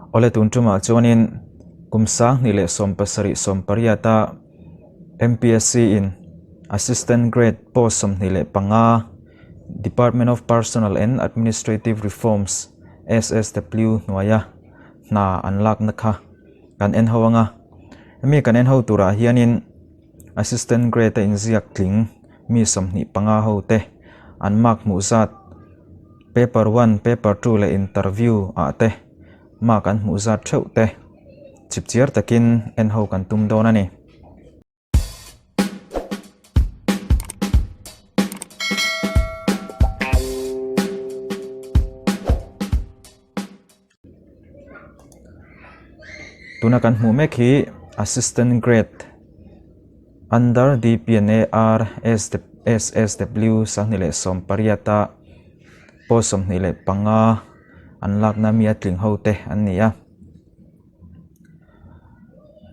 Awle tun tumah chuanin kum 2017 18-a MPSC in Assistant Grade Post 25 Department of Personnel and Administrative Reforms SSW hnuaia hna an lakna kha kan en ho anga. Hemi kan en ho turah hianin Assistant Grade a inziak tling mi 25 ho te an mark hmuh zat Paper one, Paper two leh Interview ah te mark an hmuh zat theuh te chipchiar takin en ho kan tum dawn a ni. Tuna kan hmuh mek hi Assistant Grade Under DPNAR SSW 2018 a post 25 an lakna mi a tling ho te an ni a.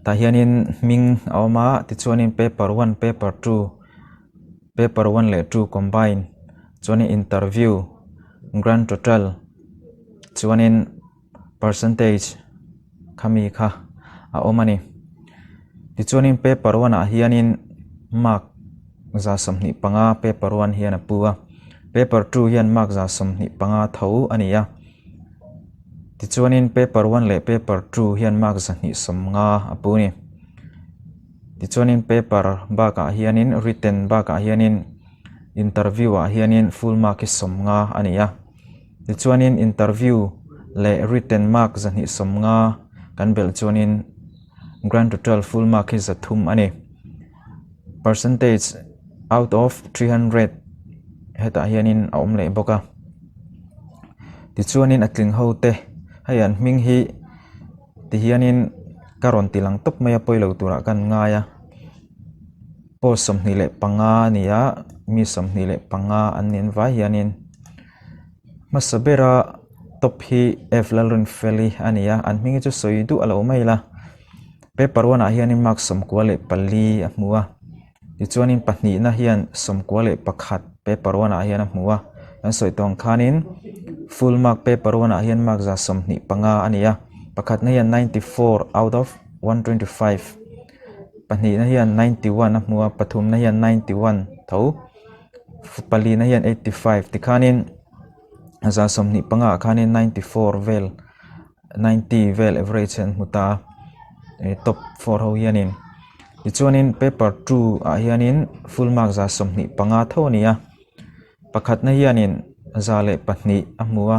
Tah hianin hming a awm a tichuanin paper one paper two paper one leh two combine chuanin interview grand total chuanin percentage khami kha a awm a ni tichuanin paper one ah hianin mark 25 paper one hian a pu a paper two hian mark 25 tho a ni a. Tichuanin paper one leh paper two hian mark 250 a pu a ni. Tichuanin paper bakah hianin written bakah hianin interview ah hianin full mark hi 50 a ni a. Tichuanin interview leh written mark 250 kan belh chuanin grand total full mark hi 300 a ni. Percentage out of 300 hetah hianin a awm leh bawk a. Tichuanin a tling ho te hei an hming hi tihianin ka rawn ti lang tawp mai a pawilo turah ka an ngai a post 25 a ni a mi 25 an ni an vai hianin hmasa bera top hi F Lalrinfeli a ni a an hming hi chu sawi duh a lo mai la paper one ah hianin mark 94 a hmu a. Tichuanin pahnihna hian 91 paper one ah hian a hmu a kan sawi tawh ang khanin full mark paper one ah hian mark 25 a ni a pakhatna hian 94 out of 125 pahnihna hian 91 a hmu a pathumna hian 91 tho palina hian 85 tikhanin 25 ah khanin 94 vel 90 vel average an hmu ta a top 4 ho hianin tichuanin paper 2 ah hianin full mark 25 tho a ni a pakhatna hianin 102 a hmu a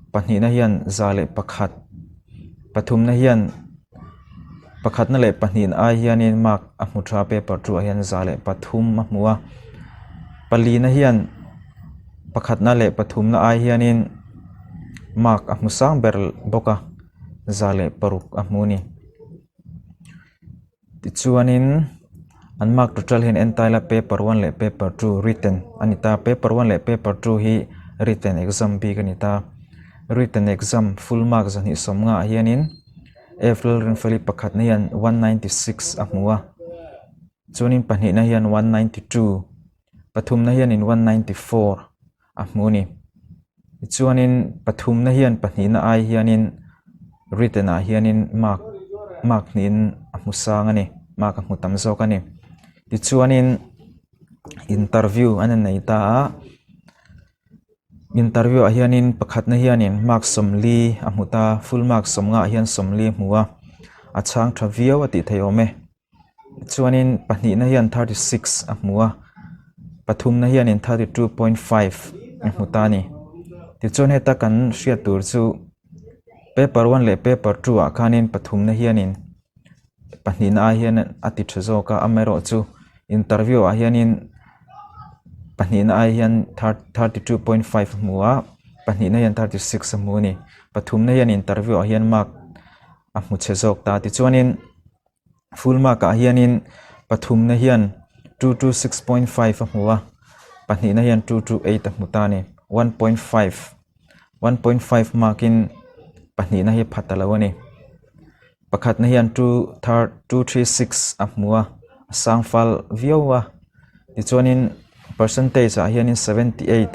pahnihna hian 101 pathumna hian pakhatna leh pahnihna ai hianin mark a hmu tha paper 2 ah hian 103 a hmu a palina hian pakhatna leh pathumna ai hianin mark a hmu sang ber bawk a 106 a hmu a ni tichuanin an mark total hian en ta ila paper one leh paper two written a ni ta paper one leh paper two hi written exam bik a ni ta written exam full mark 250 ah hianin F Lalrinfeli pakhatna hian 196 a hmu a chuanin pahnihna hian 192 pathumna hianin 194 a hmu a ni tichuanin pathumna hian pahnihna ai hianin written ah hianin mark mark hnihin a hmu sang a ni mark a hmu tam zawk a ni tichuanin interview an nei ta a interview ah hianin pakhatna hianin mark 40 a hmu ta full mark 50 ah hian 40 a hmu a a chhang tha viau a tih theih awm e. Chuanin pahnihna hian 36 a hmu a pathumna hianin 32.5 a hmu ta a ni tichuan heta kan hriat tur chu paper one leh paper two ah khanin pathumna hianin pahnihna ai hian a ti tha zawk a amaherawhchu interview ah hianin pahnihna ai hian 32.5 a hmu a pahnihna hian 36 a hmu a ni pathumna hian interview ah hian mark a hmu chhe zawk ta tichuanin. Full mark ah hianin pathumna hian 226.5 a hmu a pahnihna hian 228 a hmu ta a ni 1.5 1.5 mark in pahnihna hi phat alo a ni pakhatna hian 236 a hmu a a sang fal viau a tichuanin percentage ah hianin 78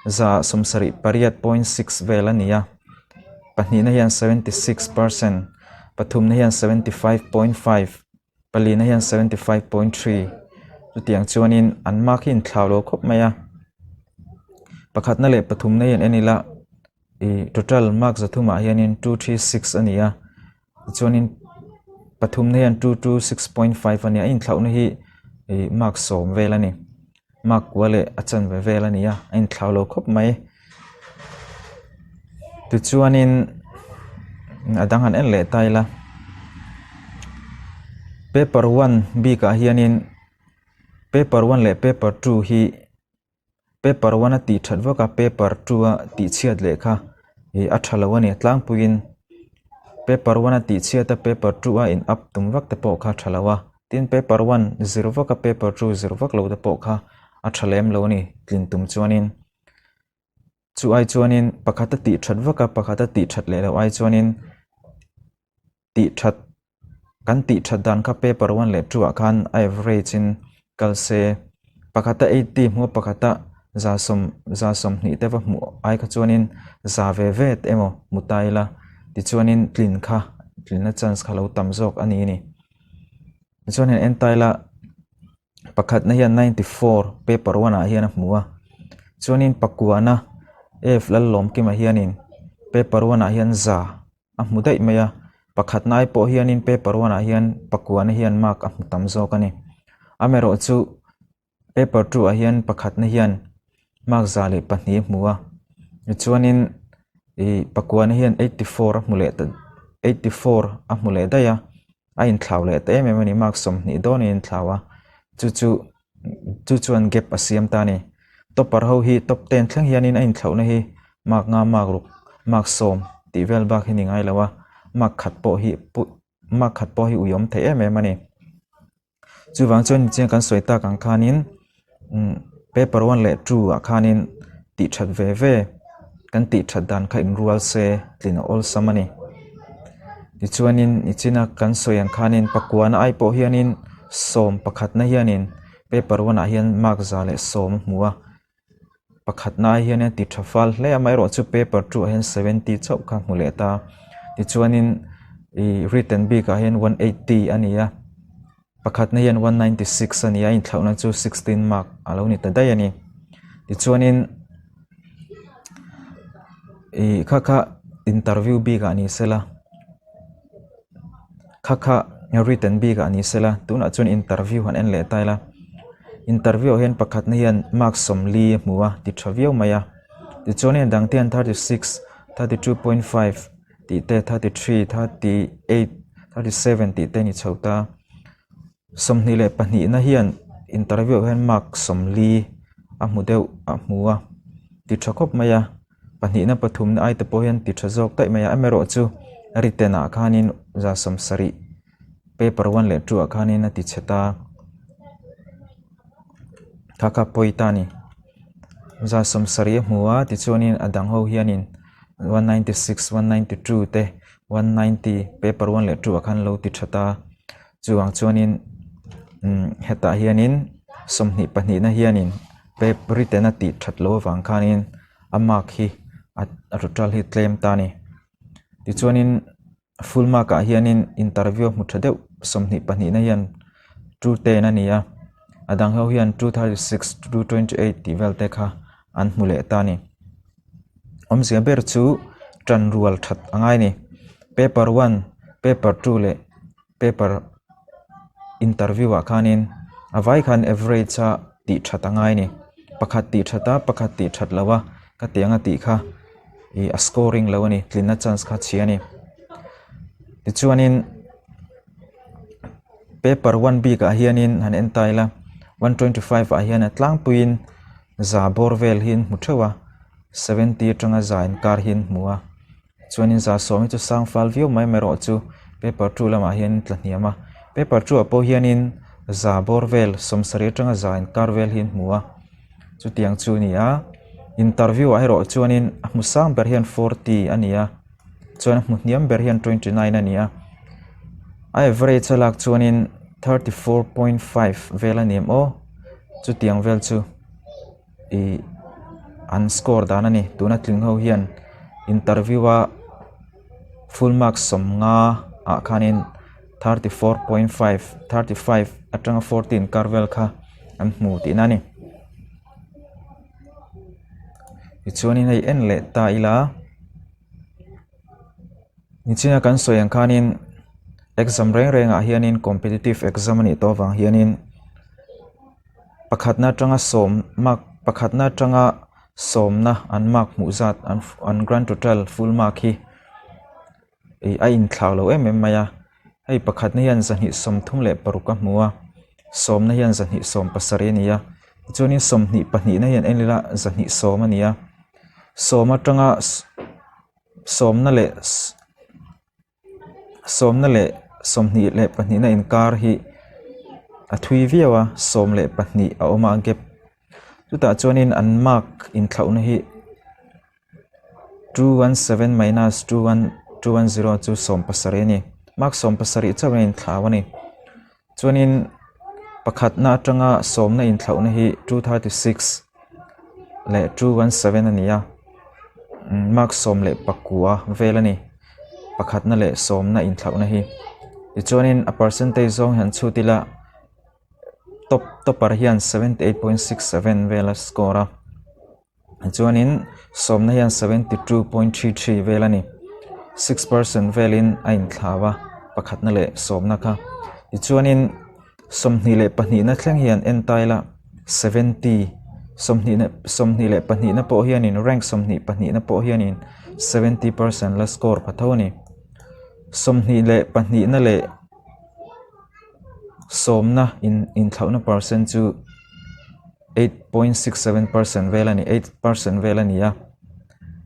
78.6 vel a ni a. Pahnihna hian 76%, pathumna hian 75.5, palina hian 75.3. Chutiang chuanin an mark hi inthlau lo khawp mai a. Pakhatna leh pathumna hian en ila ih total mark zathumah hianin 236 a ni a. Tichuanin pathumna hian 226.5 a ni a, a inthlauhna hi ih mark sawm vel a ni. Mark kua leh a chanve vel a ni a, a inthlau lo khawp mai. Tichuanin a dang han en leh ta ila paper one bikah hianin paper one leh paper two hi paper one a tih that vak a paper two a tih chhiat leh kha ih a tha lo a ni tlangpuiin paper one a tih chhiat a paper two a in up tum vak te pawh kha a tha lo a. Tin, paper one zir vak a paper two zir vak lo te pawh kha a tha lem lo a ni tlin tum chuanin. Chu ai chuanin pakhat a tih that vak a pakhat a tih that leh loh ai chuanin tih that kan tih that dan kha paper one leh two ah khan a average in kal se pakhat a 80 hmuh a pakhat a za sawm za sawmhnih te va hmuh ai kha chuanin za ve ve te emaw hmu ta ila tichuanin tlin kha tlinna chance kha lo tam zawk a ni a ni. Tichuan hei en ta ila pakhatna hian 94 paper one ah hian a hmu a chuanin pakuana F Lallawmkima hianin paper one ah hian za a hmu daih mai a pakhatna ai pawh hianin paper one ah hian pakuana hian mark a hmu tam zawk a ni amaherawhchu Paper two ah hian pakhatna hian mark 102 a hmu a tichuanin ih pakuana hian 84 a hmu leh ta 84 a hmu leh daih a a inthlau leh ta em em a ni mark 20 dawn a inthlau a chu chu chu chuan gap a siam ta a ni topper ho hi top ten thleng hianin a inthlauhna hi mark nga mark ruk mark sawm tih vel bak hi ni ngai lo a mark khat pawh hi mark khat pawh hi ui awm thei em em a ni. Chuvang chuan nichiang kan sawi tak ang khanin paper one leh two ah khanin tih that ve ve kan tih that dan kha inrual se tlin a awlsam a ni. Tichuanin nichina kan sawi ang khanin pakuana ai pawh hianin sawm pakhatna hianin paper one ah hian mark 110 a hmu a. Pakhatna ah hian a ti tha fal hle a amaherawhchu paper two ah hian 70 chauh kha hmu leh ta tichuanin ih written bik ah hian 180 a ni a pakhatna hian 196 a ni a inthlauhna chu 16 mark a lo ni ta daih a ni tichuanin ih kha kha interview bik ah ni sela. Kha kha written bik ah ni sela tunah chuan interview han en leh ta ila interview ah hian pakhatna hian mark 40 a hmu a ti tha viau mai a tichuan hei dang te hian 36 32.5 tih te 33 38 37 tih te a ni chho ta 22 na hian interview ah hian mark 40 a hmu deuh a hmu a ti tha khawp mai a. Pahnihna pathumna ai te pawh hian ti tha zawk daih mai a amaherawhchu written ah khanin 70 paper one leh two ah khanin a ti chhe ta kha kha pawi ta a ni 70 a hmu a tichuanin a dang ho hianin 196 192 te 190 paper one leh two ah khan lo ti tha ta chuvang chuanin umm hetah hianin 22 na hianin paper written a tih that loh avang khanin a mark hi a total hi tlem ta a ni tichuanin full mark ah hianin interview a hmu tha deuh 22 na hian 210 a ni a a dang ho hian 236 228 tih vel te kha an hmu leh ta a ni awmzia ber chu tan rual that a ngai a ni paper one paper two leh paper interview ah khanin a vai khan average a tih that a ngai a ni pakhat tih that a pakhat tih that loh a ka tih anga tih kha ih a scoring lo a ni tlinna chance kha a chhia a ni tichuanin paper one bik ah hianin han en ta ila 125 ah hian a tlangpuiin za bawr vel hi an hmu theuh a 70 atanga za inkar hi an hmu a. Chuanin 10 hi chu sang fal viau mai mai erawh chu paper two lamah hian tla hniam a paper two ah pawh hianin za bawr vel 70 atanga za inkar vel hi an hmu a chutiang chu a ni a interview ah erawh chuanin a hmu sang ber hian 40 a ni a chuan a hmu hniam ber hian 29 a ni a a average a lak chuanin 34.5 vel a ni em aw chutiang vel chu. Ih an score dan a ni tuna tling ho hian interview a. Full mark 50 ah khanin 34.5, 35 atanga 40 inkar vel kha an hmu tihna a ni. Tichuanin hei en leh ta ila. Nichina kan sawi ang khanin exam reng rengah hianin competitive exam a nih tawh avang hianin pakhatna atanga sawm mark pakhatna atanga sawmna an mark hmuh zat an an grand total full mark hi ih a inthlau lo em em mai a hei pakhatna hian 236 a hmu a sawmna hian 270 a ni a tichuanin 22na hian en ila 210 a ni a sawm atanga. Sawmna leh sawmna leh 22na inkar hi a thui viau a 12 a awm a gap chutah chuanin an mark inthlauhna hi 217 minus 21210 chu 17 a ni mark 17 chauh a inthlau a ni. Chuanin pakhatna atanga sawmna inthlauhna hi 236 leh 217 a ni a, mark 19 vel a ni pakhatna leh sawmna inthlauhna hi. Tichuanin a percentage zawng hi han chhut ila top topper hian 78.67 vel a score a. Chuanin sawmna hian 72.33 vel a ni. 6% velin a inthlau a, pakhatna leh sawmna kha. Tichuanin 22na thleng hian en ta ila 70 22na pawh hianin rank 22na pawh hianin 70% la score pha tho a ni. 22na leh sawmna inthlauhna percent chu 8.67% vel a ni 8% vel a ni a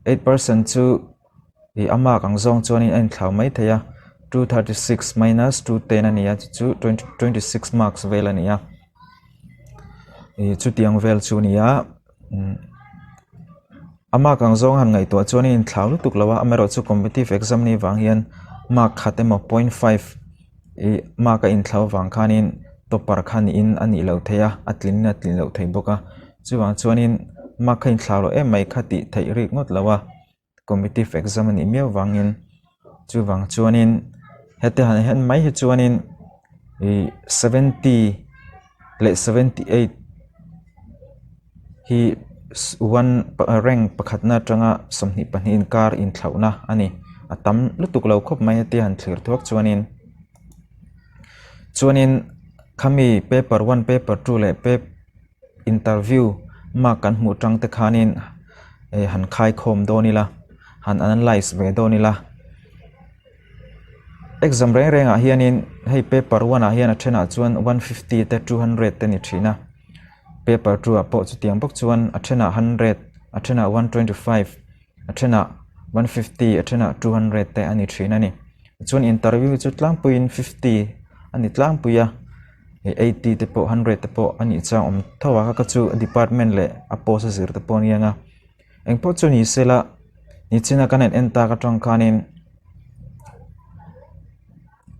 8% chu ih a mark ang zawng chuanin a inthlau mai thei a 236 minus 210 a ni a chu chu 26 marks vel a ni a ih chutiang vel chu a ni a umm a mark ang zawng han ngaihtuah chuan a inthlau lutuk lo a amaherawhchu competitive exam anih vang hian mark khat emaw point five ih mark a inthlau vang khanin topper kha niin a nih loh theih a a tlin in a tlin loh theih bawk a chuvang chuanin mark kha inthlau loh em mai kha tih theih rik ngawt lo a competitive exam a nih miau vangin chuvang chuanin heti han en mai hi chuanin ih 70 leh 78 hi one rank pakhatna atanga 22 inkar inthlauhna a ni a tam lutuk lo khawp mai hetia han thlir thuak chuanin chuanin khami paper one paper two leh pap interview mark kan hmuh tang te khanin eh han khaikhawm dawn ila han analyse ve dawn ila exam reng rengah hianin hei paper one ah hian a thenah chuan 150 te 200 te ni thin a paper two ah pawh chutiang bawk chuan a thenah 100 a thenah 125 a thenah 150 a thenah 200 te a ni thin a ni chuan interview chu tlangpuiin 50 a ni tlangpui a 80 te pawh 100 te pawh a nih chuan awm tho a kha chu department leh a post a zir te pawh a ni ang a engpawh chu ni sela nichina kan en en tak atang khanin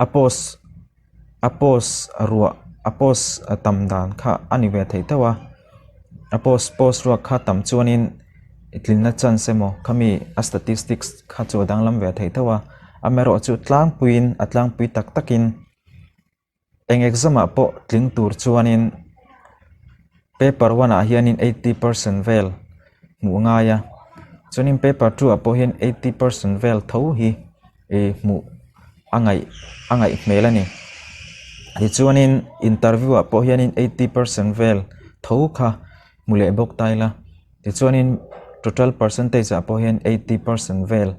a post a post ruah a post a tam dan kha a ni ve thei tho a a post post ruak kha tam chuanin tlinna chance emaw khami a statistics kha chu a danglam ve thei tho a amaherawhchu tlangpuiin a tlangpui tak takin eng exam ah pawh tling tur chuanin paper one ah hianin 80% vel hmuh a ngai a chuanin paper two ah pawh hian 80% vel tho hi ih hmuh a ngaih a ngaih hmel a ni tichuanin interview ah pawh hianin 80% vel tho kha hmu leh bawk ta ila tichuanin total percentage ah pawh hian 80% vel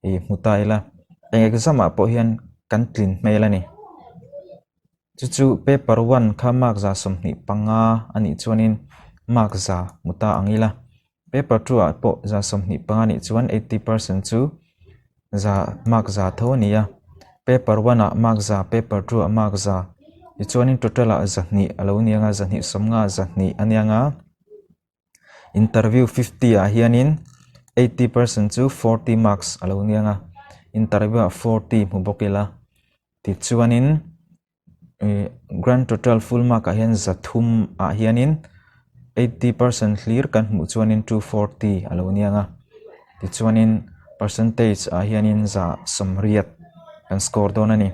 ih hmu ta ila eng exam ah pawh hian kan tlin hmel a ni chu chu paper one kha mark 25 a nih chuanin mark za hmu ta ang ila paper two ah pawh 25 a nih chuan 80% chu za mark za tho a ni a paper one ah mark za paper two ah mark za tichuanin total ah 200 a lo ni ang a 250 200 a ni ang a. Interview 50 ah hianin 80% chu 40 marks a lo ni ang a interview ah 40 hmu bawk ila tichuanin ih grand total full mark ah hian 300 ah hianin 80% hlir kan hmuh chuanin 240 a lo ni ang a tichuanin. Percentage ah hianin 80% kan score dawn a ni.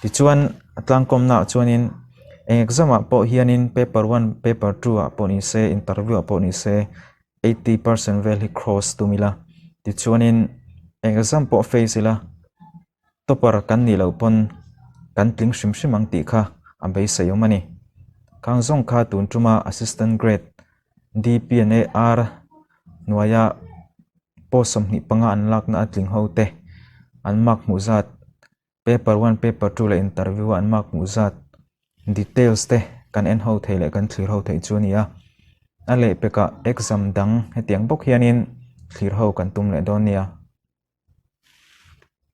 Tichuan a tlangkawmna ah chuanin eng exam ah pawh hianin paper one, paper two ah pawh ni se, interview ah pawh ni se 80% vel hi cross tum ila. Tichuanin eng exam pawh face ila topper kan nih loh pawn kan tling hrim hrim ang tih kha a beisei awm a ni. Khang zawng kha tun tuma assistant grade DPNAR hnuaia post 25 an lakna a tling ho te an mark hmuh zat paper one paper two leh interview a an mark hmuh zat details te kan en ho thei leh kan thlir ho theih chu a ni a. A lehpekah exam dang hetiang bawk hianin thlir ho kan tum leh dawn nia.